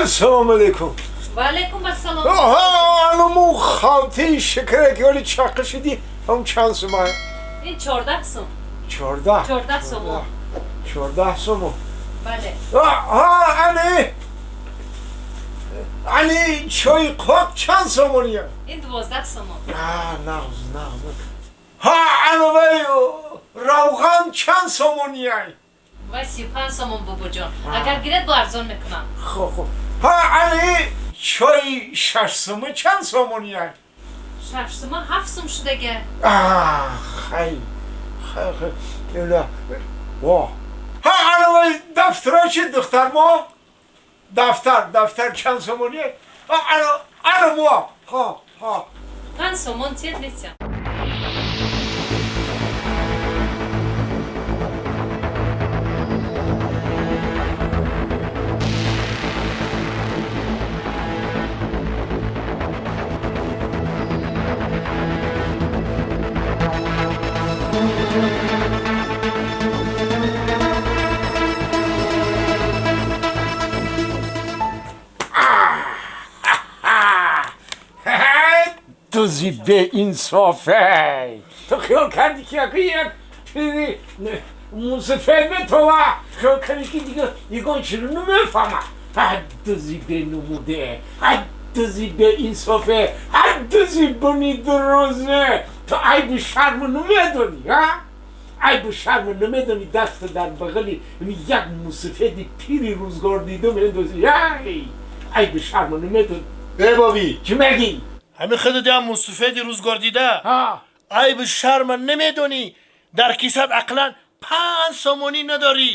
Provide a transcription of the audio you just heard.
Ассалому алайкум. Ва алайкум ассалом. Оҳо, ануму халтаи шакара ки ҳоли чақа шудӣ, ҳам чанд сума? Ин 14 сум. 14. 14 сомон. 14 сомон. Бале. Ҳа, ани ани чойи қоқ чанд сомония? Ин 12 сомон. Нағз, нағз. Ҳа, анавай равған чанд сомония? Вай 35 сомон, бобоҷон. Агар гиред, бо арзон мекунам. Хуб, хуб. Ҳа, ани чойи 6 сума чанд сомония? 6 сума 7 сум шудага. Хай, хай, хай. Во, ҳа, анавай дафтара чи, духтармо? Дафтар, дафтар чанд сомония? Ана, ана мо, ҳа, ҳа. 5 сомон тед, метиҳам. Дузи беинсофе, ту хиёл кардӣ, ки яку як пири мусафед метова, хиёл кардӣ, ки дига ягон чиро намефаҳма. Дузи бенумуде, дузи беинсофе, дузи буни дурозе, ту айбу шарму намедонӣ, айбу шарму намедонӣ. Даста дар бағали як мусафеди пири рӯзгор дида мендозӣ, айбу шарму намедонӣ. Э, бобӣ. Чӣ мегӣ? Ҳамин худат ям мусафеди рӯзгор дида, айбу шарма намедонӣ, дар кисат ақлан 5 сомонӣ надорӣ.